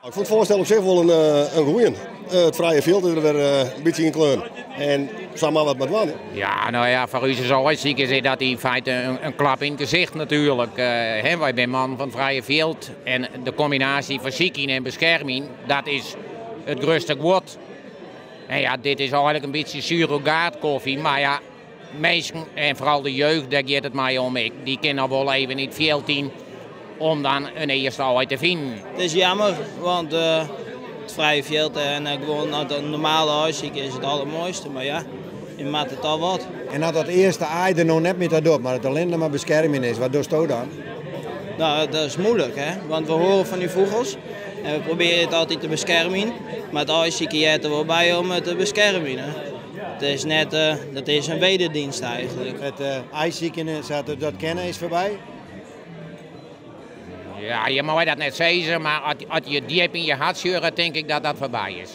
Ik fûn it foarstel op sich wol in eh, in goeie. Eh, it frije fjild is der wer eh, in bytsje yn kleurd. En sa mar wat mei dwaan. Ja, no ja, foar ús as aaisikers is dat yn feite in klap yn it gesicht natuerlik. Hè, wy binne mannen fan it frije fjild en de kombinaasje fan sykjen en beskermjen, dat is it grutste guod. En ja, dit is eigenlik in bytsje surrogaatkoffie, mar ja, minsken en foaral de jeugd, dêr giet it my om ek, dy kinne noch wol even it fjild yn om dan in earste aai te finen. It is jammer, want it frije fjild en gewoan it normale aaisykjen is it allermoaiste. Mar ja, je moatte toch wat. En as dat earste aai der no net mear ta docht, mar it allinnich mar beskermjen is, wat dochsto dan? No, dat is muoilik, hè? Want we hoare fan dy fûgels en we probearje it altyd te beskermjen. Mar it aaisykjen heart der wol by om it te beskermjen. Hè? It is net, dat is in wederdienst eigenlik. It aaisykjen sa't we dat kenne is foarby? Ja, je meie dat net sizze, mar as je djip yn je hert sjogge, tink ik dat dat foarby is.